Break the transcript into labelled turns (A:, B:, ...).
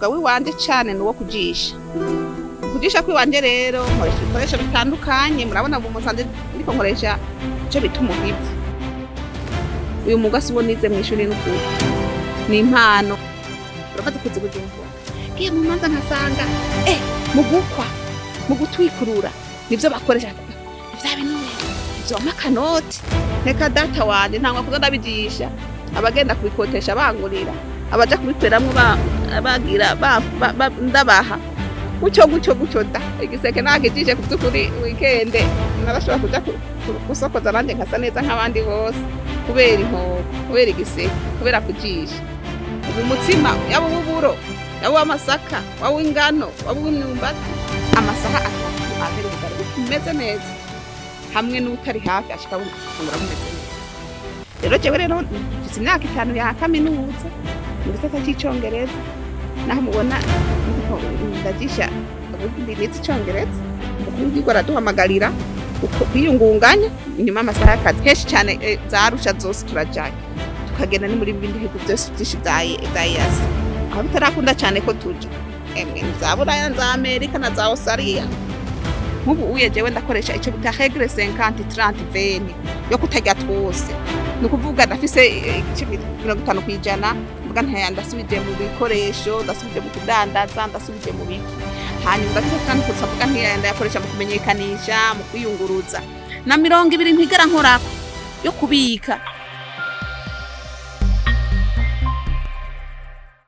A: Umwuga w'iwanje cane ni uwo kujisha. Kujisha kw'iwanje rero nkoresha ibikoresho bitandukanye. Murabona ubu musanze ndiko nkoresha ico bita umuhizi. Uyu mwuga siwo nize mw'ishuri, n'ukuri ni impano. Uramaze kuza Bujumbura, ngiye mu manza nkasanga mu gukwa, mu gutwikurura, nivyo bakoresha vya bintu vyoma akanoti. Reka data wanje, ntangwa kuza ndabijisha, abagenda kubikotesha bangurira, abaja kubikweramwo bagira ndabaha gutyo gutyo gutyo. Da igiseke nakijishe ku vy'ukuri, weekend narashobora kuja gusokoza nanje nkasa neza nk'abandi bose, kubera inkoko, kubera igiseke, kubera kujisha. Ubu umutsima, yaba uw'uburo, yaba uw'amasaka, waba uw'ingano, waba uw'imyumbati, amasaha 3 ahera ubugari bumeze neza, hamwe n'utari hafi ashika bufungura bumeze neza. Rero jewe rero mfise imyaka 5 ya kaminuza mu gisata c'icongereza, naho mubona ndiko ndajisha ubundi nize icongereza. Umukuru w'igihugu araduhamagarira kwiyungunganya inyuma y'amasaha y'akazi. Kenshi cane za Arusha zose turajayo, tukagenda no muri bindi bihugu vyose vyinshi vya EAC. Aho bitarakunda cane ko tuja, emwe, ni za Buraya, za Amerika na za Australia. Nk'ubu uye jewe ndakoresha ico bita règle 50 30 20 yo kutarya twose. Ni ukuvuga ndafise igice 50%, mvuga ntaya ndasubije mu bikoresho, ndasubije mu kudandaza, ndasubije mu biki. Hanyuma ndafise 30%, mvuga ntaya ndayakoresha mu kumenyekanisha, mu kwiyunguruza, na 20 ntigera nkorako yo kubika.